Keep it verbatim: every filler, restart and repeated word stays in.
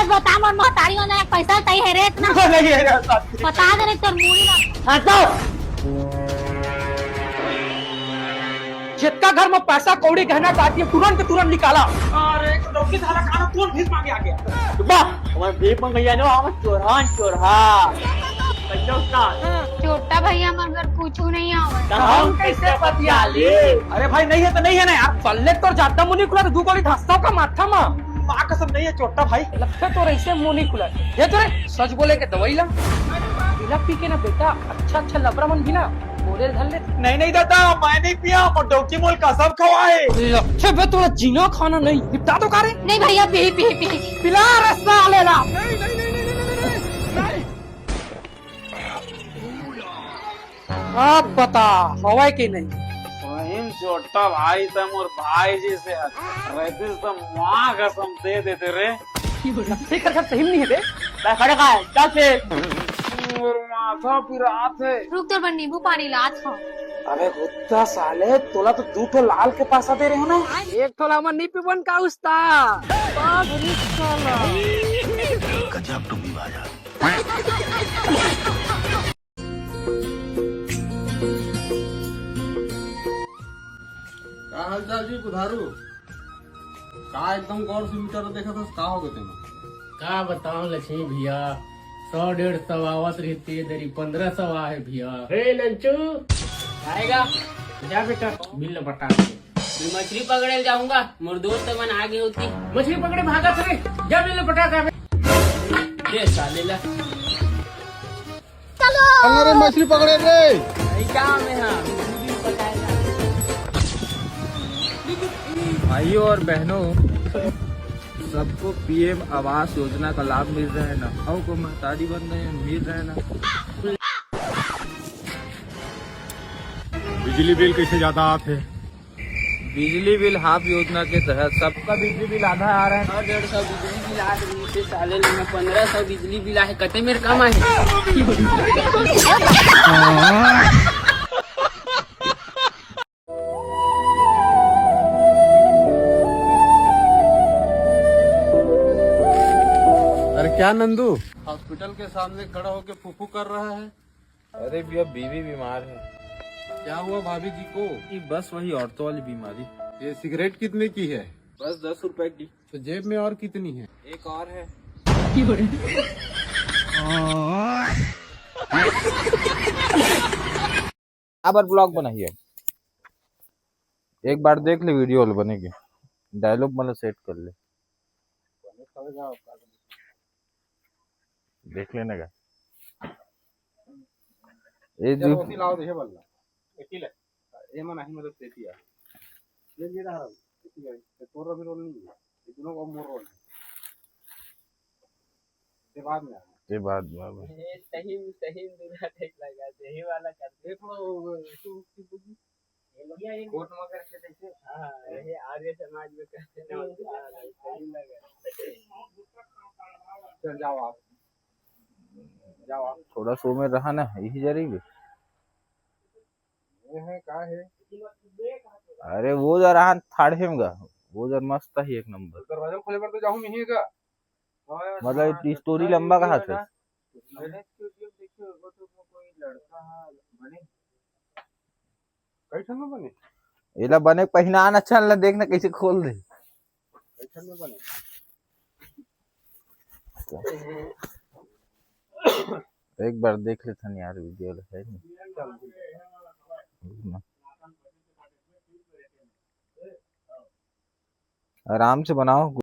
बता, मोर महतारी होना एक पैसा तई है रे इतना? नहीं है रे, साथी। बता दे रे तोर मुड़ी ला। हटो। जितका घर में पैसा कौड़ी गहना गाटी है, तुरंत के तुरंत निकाला। अरे, तो डौकी साला खाना तुरंत भीख मांगे आ गया। बा, हमारे भीख मांगे आ ना, हम चोरहा, चोरहा। कैसे उस्ताद? छोटा भैया, हमर घर कुछू नहीं आवे। तो हम कैसे पतियाली? अरे भाई, नहीं है तो नहीं है ना यार। सल्ले तो जाता मुनी कुला तो दू गोली धस्सा का माथा मा। माँ कसम, नहीं है छोटा भाई। लगता तो ऐसे मुनी कुला। ये तो रे, सच बोले के दवाई ला। इला पी के ना बेटा, अच्छा अच्छा लबरा मन भी ना बोले धर ले। नहीं नहीं दादा, मैं नहीं पिया, पर डौकी मोल कसम खवाए। लच्छे बे, तोरा जीना खाना नहीं, निपटा दो का रे? नहीं भैया, पी, पी, पी। पिला रे साले ला। अब बता, हवय के नहीं? सही में छोटा भाई, त मोर भाई जैसे हस। रहते त माँ कसम दे देते रे। लच्छे कर सही में नहीं है बे। मैं खड़े का है, चल फिर। मोर माथा पिरात है। रुक, तोर बर नींबू पानी लात हूँ। अबे कुत्ता साले, तोला तो दू ठो लाल के पासा दे रहे हो ना। एक ठो ला मन नहीं पीबन का उस्ता। बाप रे साला। गजब टुम्बी बाजा। का हाल चाल जी बुधारू? का एकदम गौर से मीटर देखत हस, का हो गए तेमा? का बताऊं लक्ष्मी भैया, सौ डेढ़ सौ आवत रहिस, दरी पन्द्रह सौ आहे भैया। हे नंचू, आएगा? जा बेटा, बिल ल पटा दे। मैं मछली पकड़े जाऊंगा, मोर दोस्त मन आगे होती। मछली पकड़े भागत रे, जा बिल ल पटा दे। दे साले ला। चलो रे, मछली पकड़े रे। भाइयों और बहनों, सबको पीएम आवास योजना का लाभ मिल रहा है ना? अउ को महतारी बन रहे हैं, मिल रहा है ना? बिजली बिल कैसे ज्यादा आते? बिजली बिल हाफ योजना के तहत सबका बिजली बिल आधा आ रहा है। सौ डेढ़ सौ बिजली बिल आ रही है, साले लेना पन्द्रह सौ बिजली बिल आहे, कते मेर कम आहे। अरे क्या नंदू, हॉस्पिटल के सामने खड़ा होके फूफू कर रहा है? अरे भैया, बीवी बीमार है। क्या हुआ भाभी जी को? कि बस वही औरतों वाली बीमारी। ये सिगरेट कितने की है? बस दस रुपए की। तो जेब में और कितनी है? एक और है। अब ब्लॉग बनाइए, एक बार देख ले वीडियो वाला बनेगी, डायलॉग मतलब सेट कर ले। देख लेने का। ए चलो, जी। ओती लाओ, देखे बल्ला। एती ले। ए मन आही मतलब तेती आ। ये, ये रहा, एती आ। ये तोर अभी रोल नहीं है। ये दोनों का मोर रोल है। ये बाद में आ। ये बाद में आ। ये सही, सही दूरा देख लगा, सही वाला कर। देख लो, तू, तू, तू, कोर्ट में करके देखे। हाँ, ये आर्य समाज में करते ना, सही लगा। चल जाओ आप, जाओ आप। थोड़ा सो में रहा ना, यही जा रही है। ये है, का है? अरे वो जरा हाथ थाड़े में गा, वो जरा मस्त ही एक नंबर। दरवाजा खोले पर तो जाऊँ नहीं का? मतलब, ये स्टोरी लंबा कहा था। मैंने स्टूडियो देखियो, वो तो कोई लड़का है, बने। कैसन में बने? एला बने पहिना ना चल ना, देख ना कैसे खोल दे। कैसन में बने? एक बार देख लेथन यार, वीडियो ल, है नहीं? चल। आराम से बनाओ।